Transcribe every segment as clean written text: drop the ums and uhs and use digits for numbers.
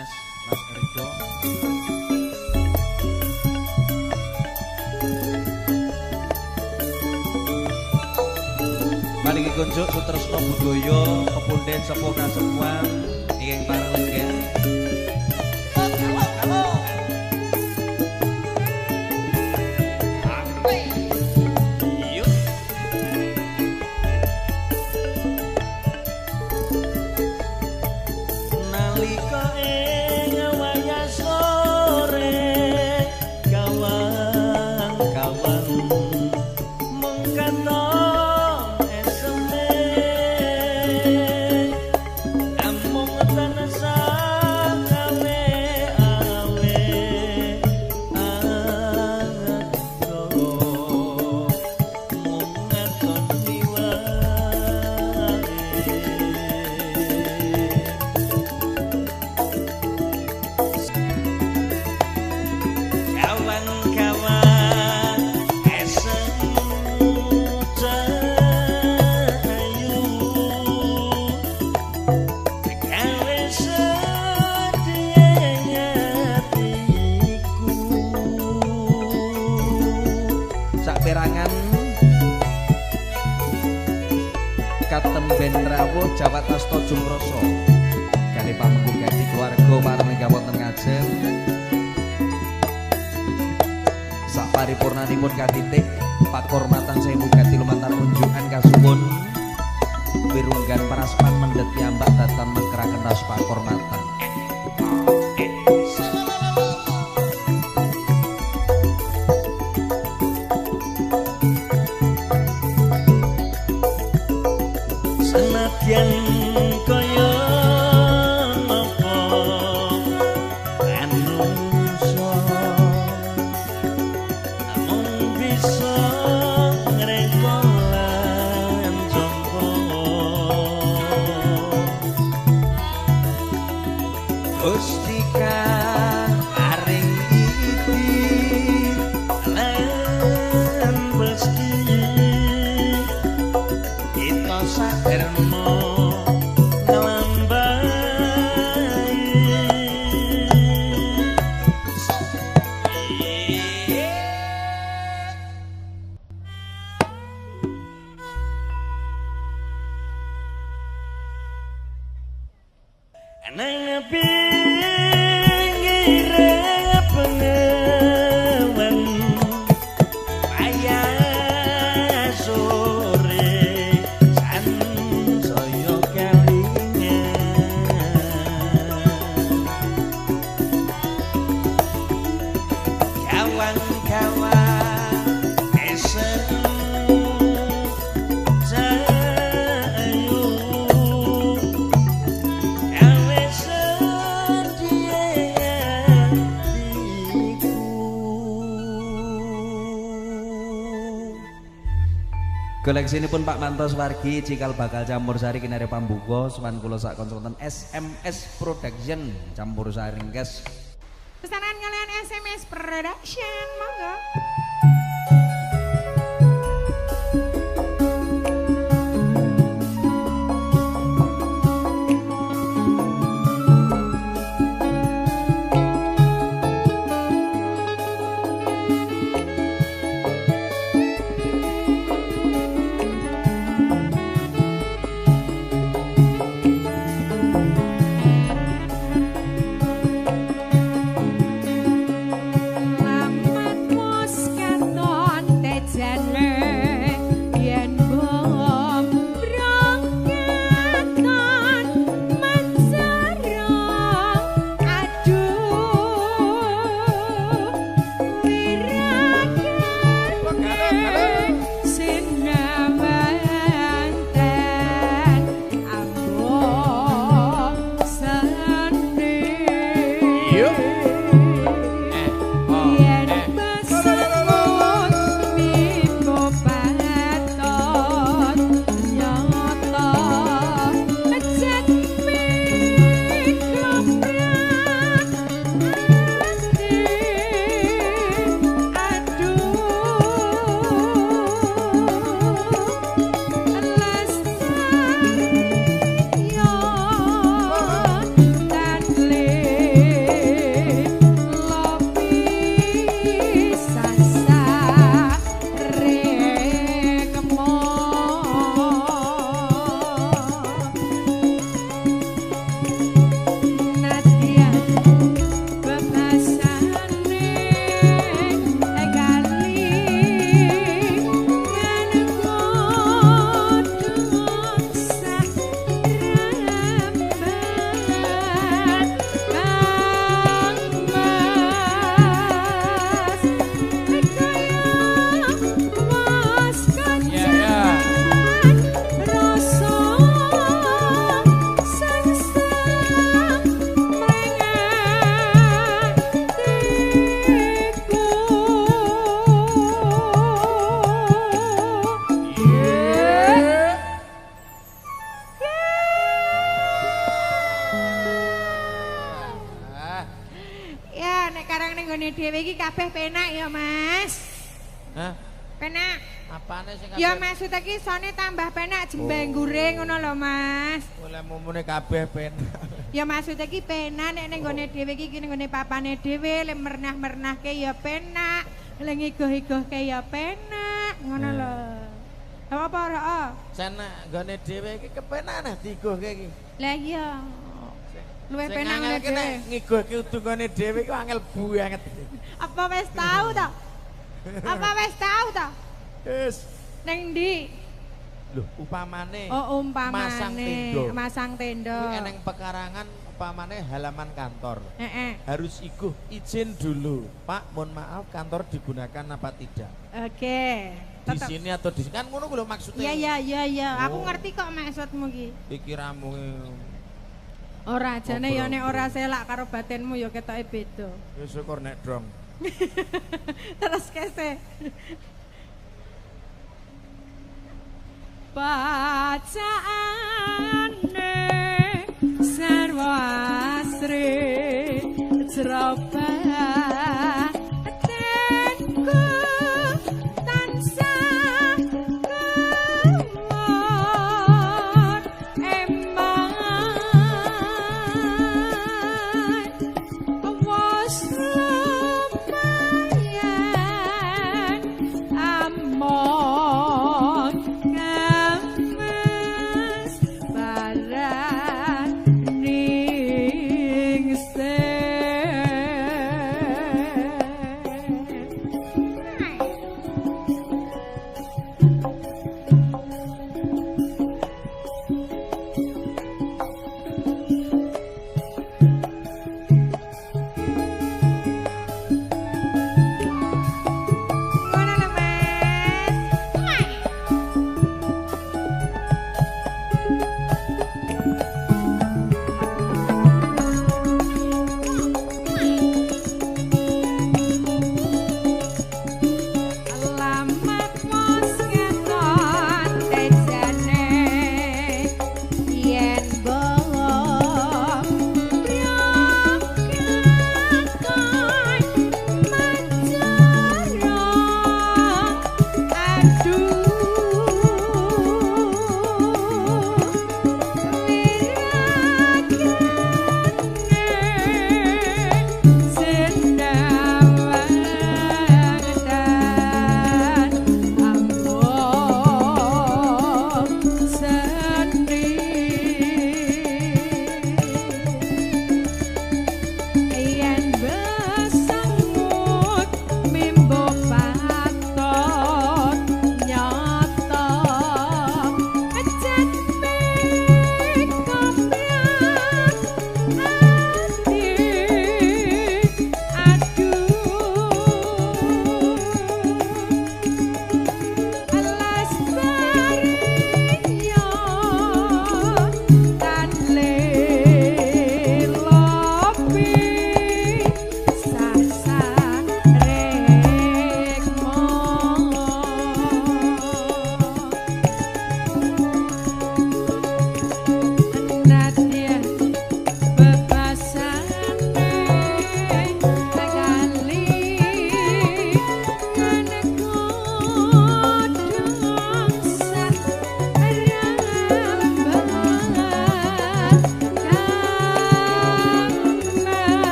Dinas Mas Erjo. Mari kunjuk sutresna budaya pepunden sepuh kasepuhan ingkang pareng. Katemben rawuh Jawat Asta Jumrasa kali pamengku gati keluarga pareng wonten ngajeng sak paripurnanipun katitik pakormatan sewu gati lumantar unjukan kasuwun wirunggan parasman mendhet piyambak datan mengkeraken raos pakormatan. Senadyan kaya napa manungsa namung bisa ngreka lan jangka Gusti kang paring iki lan pasti kita saderma nglambahi. Nang pinggire pengewen payah sore sansaya kelingan kawan-kawan esem ayu gawe sedih atiku. Koleksinipun Pak Mantos Wargi cikal bakal campur sari kinare pambuka sowan kula sak kanca wonten SMS Production campur sari ringkes. Pesanan kalian SMS Production monggo. Lamat ning gone dhewe iki kabeh penak ya, Mas. Hah? Penak. Apane sing Ya maksud iki sone tambah penak jembeng guring ngono lho, Mas. Oleh mumune kabeh penak. Ya maksud iki penak nek ning gone dhewe iki ning gone papane dhewe le mernah-mernahke ya penak, le ngigoh-igohke ya penak, ngono lho. Apa ora? Senak gone dhewe iki kepenak digohke iki. Lah iya. Luwih Sing penak angel ngene ki nek dhewe. ngigohke udu gone dhewe iku angel banget. Apa wis tau to? Apa wis tau to? Wis. Ning ndi? Lho, upamane Oh, umpamane masang tenda. Masang tenda. Kuwi eneng pekarangan upamane halaman kantor. Heeh. Harus iguh izin dulu. Pak, mohon maaf kantor digunakan apa tidak? Oke. Di Tetep. sini atau di sini kan ngono ku lho maksudnya. Iya iya iya iya, aku Oh. ngerti kok maksudmu ki. Pikiranmu Ora jane ya nek Ngobrol. ora selak karo batinmu ya ketoke beda. ya syukur nek dong. Terus kese. Bacaane sarwa asri jroba tenku tansah kewon eman wos lumayan amon kemes barang ningsih.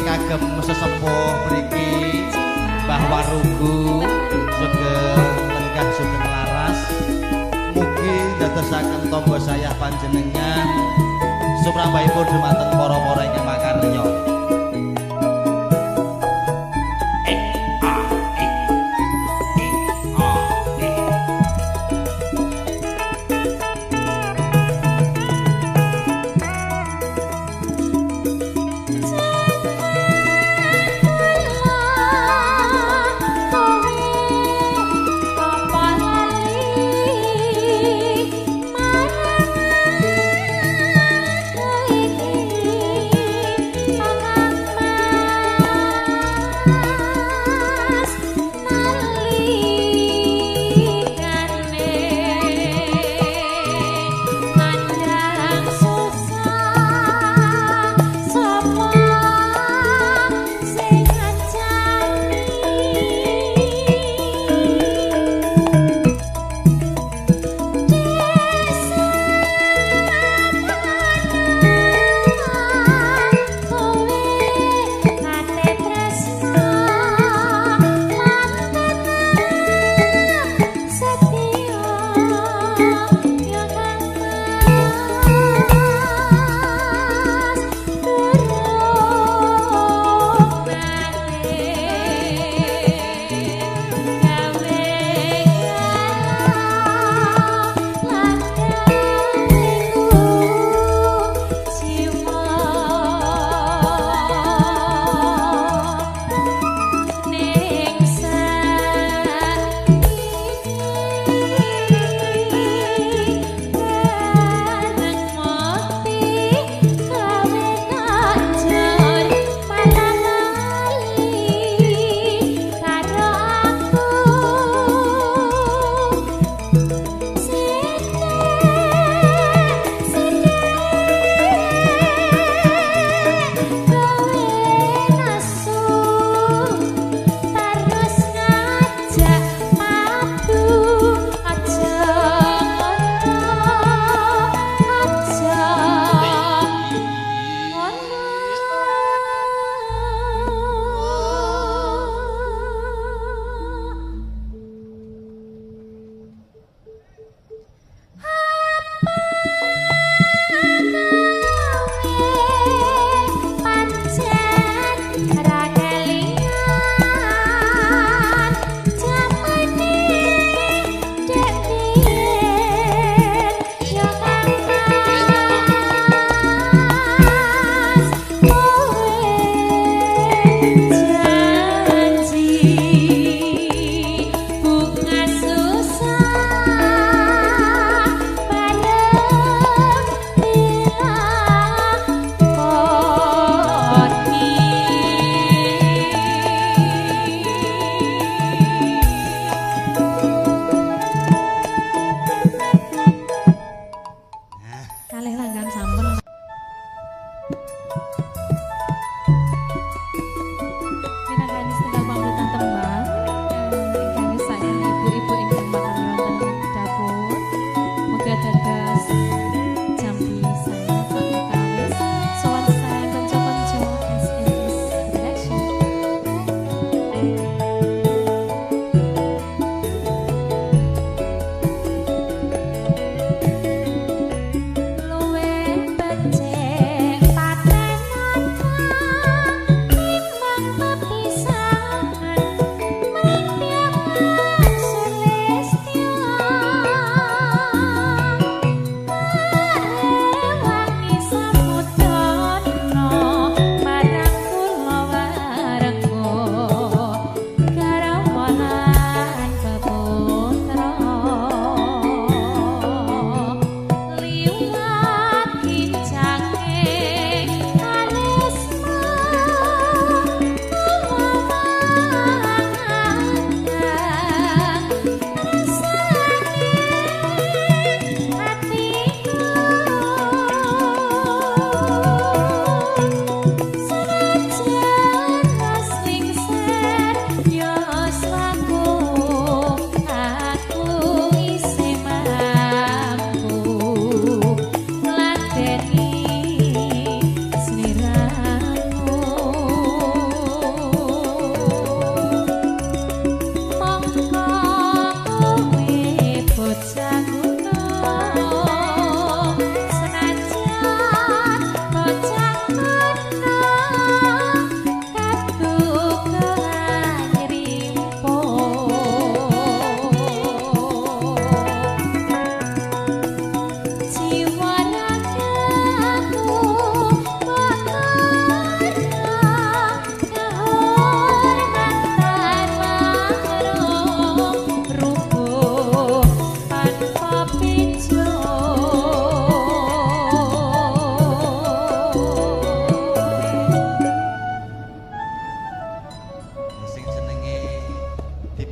kagem sesepuh mriki Mbah Warugu sugeng lenggah sugeng laras. Mugi dadosaken tangga sayah panjenengan sumrambahipun dumateng para-para ingkang makarya. Marang iki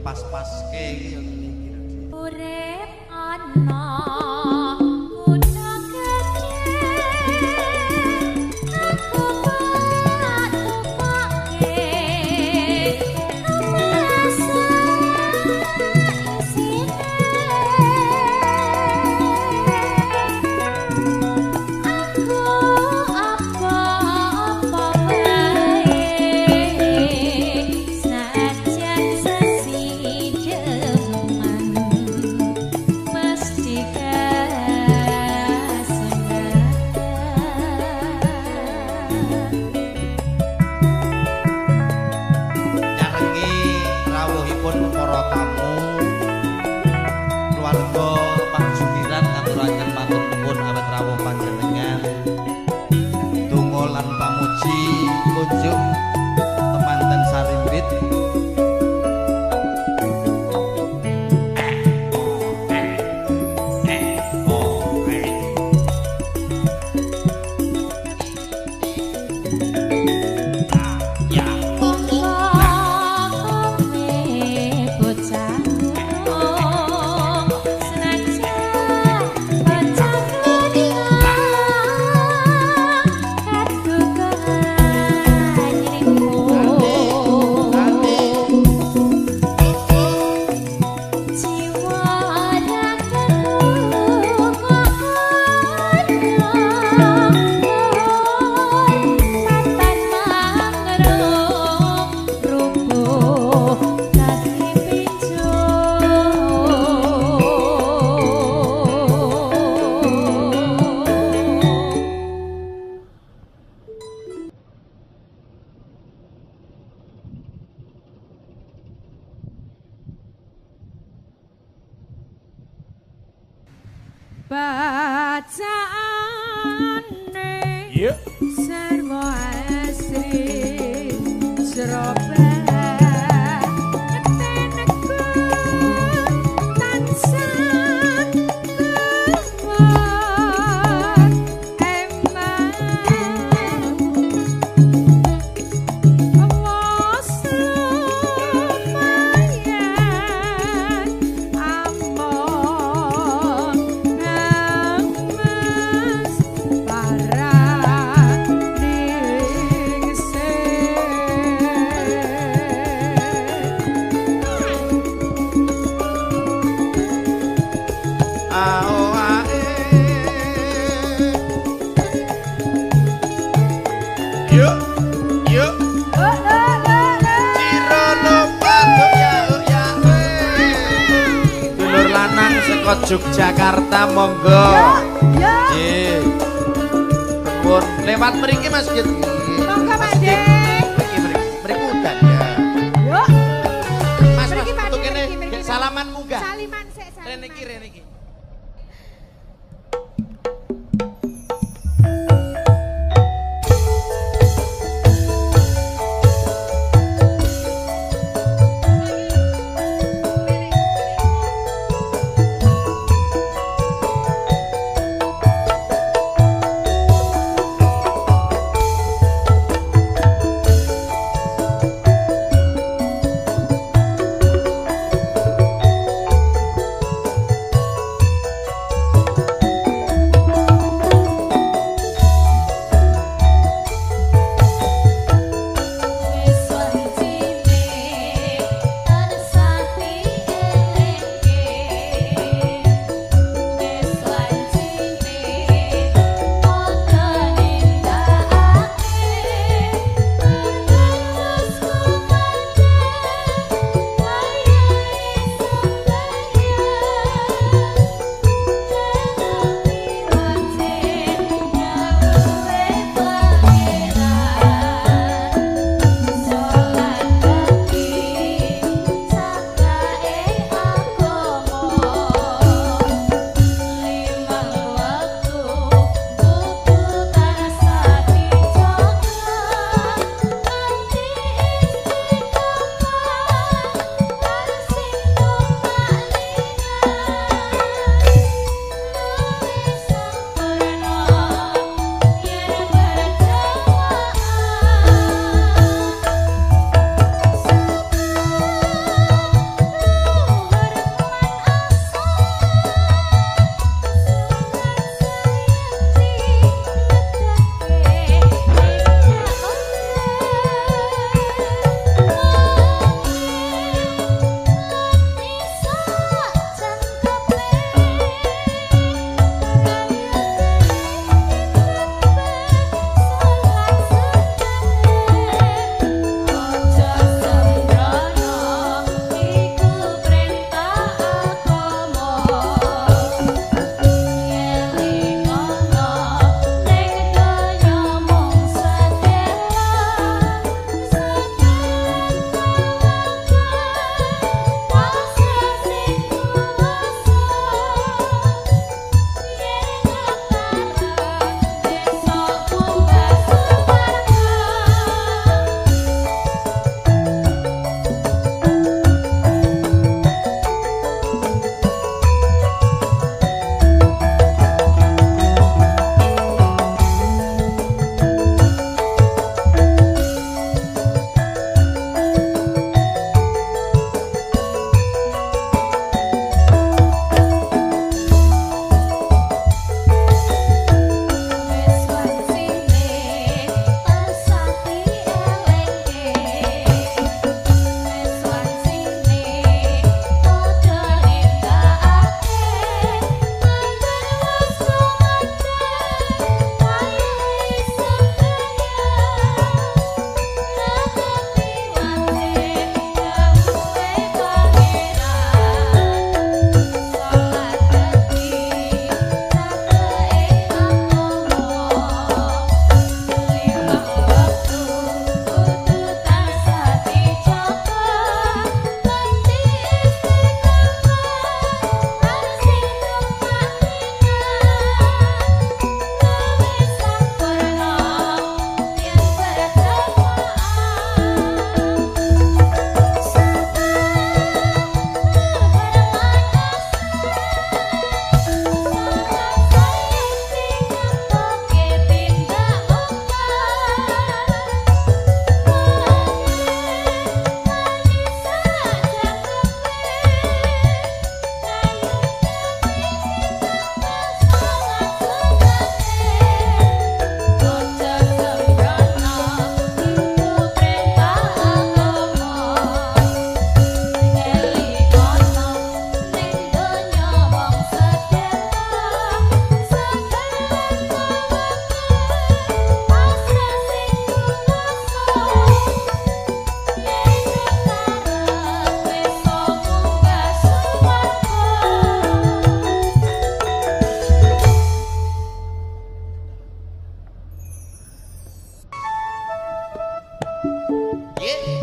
Dipas-paske iki yo ngene iki lho, Dik. Urip ana kutha gedhe aku tukoke rasa isine aku apa-apa wae senajan sesideman mesti kasenengan. Nyarengi rawuhipun para tamu keluarga Pak Jukiran ngaturaken matur nuwun awet rawuh panjenengan. Donga lan pamuji kunjuk temanten sarimbit. Monggo kowe bocah senajan bocah kuningan kadugaan nyrimu jiwa ragaku kok ana patan mangrung rubuh dadi pijo. Bacaane Yuk. sarwa asri sroba teneku tansah kuwat eman wos lumayan among ngames para ningsih. Ao ae. Yuk, yuk. Oh, oh, oh, oh. Cirono patuk ya ya. Dulur lanang saka Yogyakarta monggo. Yo, Nggih. Nuwun lewat mriki Mas Git. monggo Pak De. Mriki mriki. Mriku udan ya. Yo, Mas Mas Mriki, Pak De, metu kene mriki, mriki. gek salaman munggah. Saliman sik, saliman. Rene iki rene iki. Awan.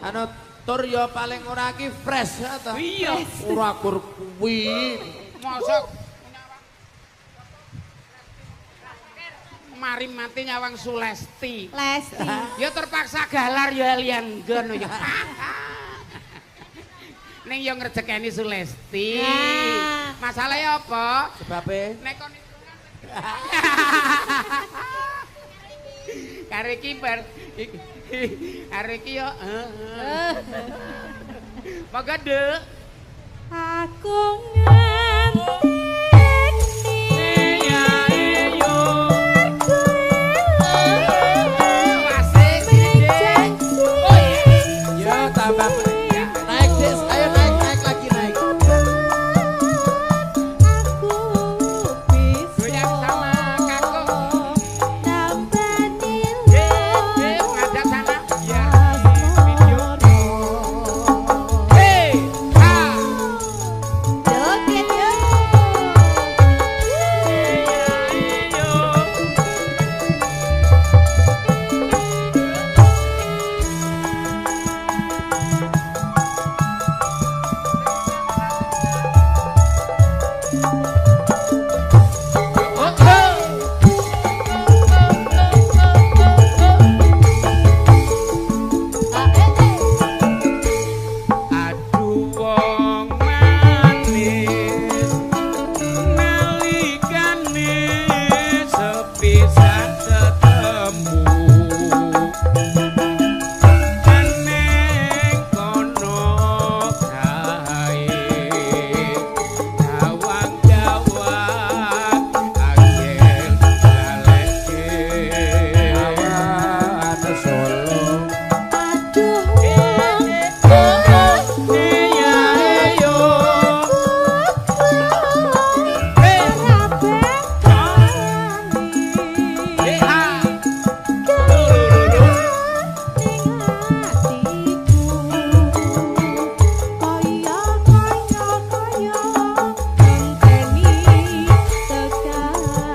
Anu tur ya paling ora ki fresh ya ta. Iya. Ora gur kuwi. Mosok mari mati nyawang Sulesti. Lesti. Ya terpaksa galar ya liang nggon ya. Ning ya ngrejekeni Sulesti. Masalahe apa? Sebabe nek kon kare iki bar kare iki yo. Monggo, Nduk. Aku ngenteni ya tambah naik Des, ayo naik naik lagi naik. Aku bisa Goyang sama kakung. Nambani Ngadap sana. Ya. Video. Hei, ha. Joget yo. Aduh wong manis nalikane sepisan ketemu neng kono kae dawang-dawang angel laleke Awan Solo. Aduh wong ora bakal atiku kaya kaya kaya ngenteni tekamu.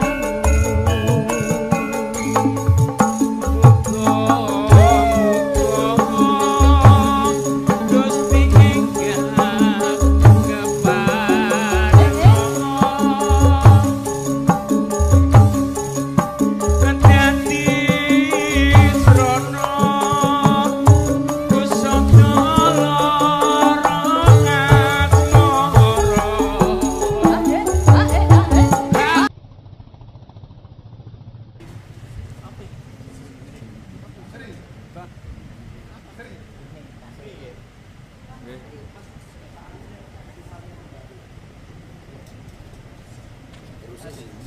Terus